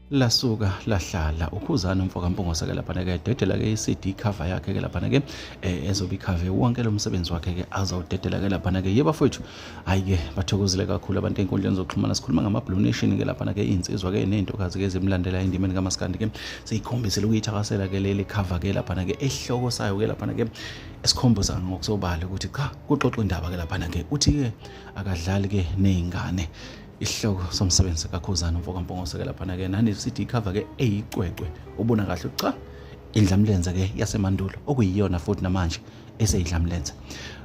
Lasuka lahlala uKhuzani umfo kaMpungose ke laphana ke dedela ke i-CD cover yakhe ke laphana ke ezobe ikhave wonke lo msebenzi wakhe ke azawudedela ke laphana ke. Yebo bafowethu, hayi ke bathokozile kakhulu abantu ey'nkundleni zokuxhumana. Sikhuluma ngama-Blue Nation ke laphana ke, iy'nsizwa ke ney'ntokazi ke ezimlandela endimeni kamaskandi ke seyikhombisile ukuyithakasela ke leli cover ke laphana ke, esihloko sayo ke laphana ke esikhomboza ngokusobala ukuthi cha, kuxoxa indaba ke laphana ke, uthi ke akadlali ke ney'ngane. Isihloko somsebenzi kaKhuzani umfo kaMpungose ke laphana ke nani CD cover ke eyicwecwe, ubona kahle cha, indlamlenze ke yasemandulo okuyiyona futhi namanje eseyidlamlenze.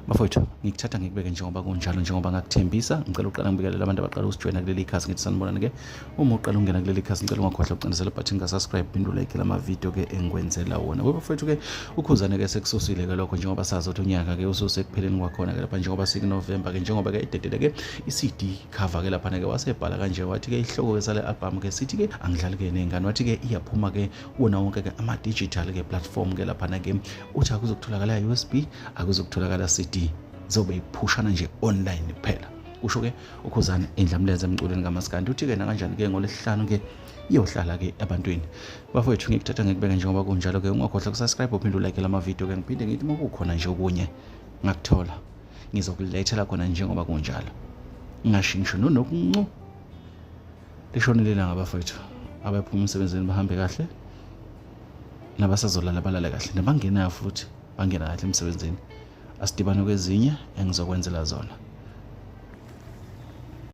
Bafowethu, ngikuthatha ngikubeke njengoba kunjalo, njengoba ngakuthembisa. Ngicela uqala ngibikelela abantu abaqala ukusijoyina kuleli khasi, ngithi sanibonani ke. Uma uqala ukungena kuleli khasi, ngicela ungakhohlwa ukucindezela ibhathini ka-subscribe, phinde ulike lama video ke engikwenzela wona. We bafowethu ke, uKhuzane ke sekususile ke lokho, njengoba sazi ukuthi unyaka ke ususekupheleni kwakhona ke lapha, njengoba sikuNovember ke, njengoba ke idedele ke i-CD cover ke laphana ke, wasebhala kanje wathi ke ihloko ke sale album ke sithi ke angidlali ke ney'ngane. Wathi ke iyaphuma ke kuwona wonke ke ama-digital ke platform ke laphana ke. Uthi akuzokutholakala USB, akuzokutholakala CD, zobe iphushana nje online kuphela, kusho ke uKhuzani indlamlenze emculweni kamaskandi. Uthi ke nakanjani ke ngoLwesihlanu ke iyohlala ke ebantwini. Bafowethu, ngikuthatha ngikubeke njengoba kunjalo ke. Ungakhohlwa ukusubscribe, uphinde ulike lama video ke. Ngiphinde ngithi uma kukhona nje okunye ngakuthola, ngizokulethela khona njengoba kunjalo, ngingashi ngisho nonokuncu. Lishonile ilanga bafowethu, abaphuma emsebenzini bahambe kahle, nabasazolala balale kahle, nabangenayo futhi bangena kahle emsebenzini. Asidibane kwezinye engizokwenzela zona.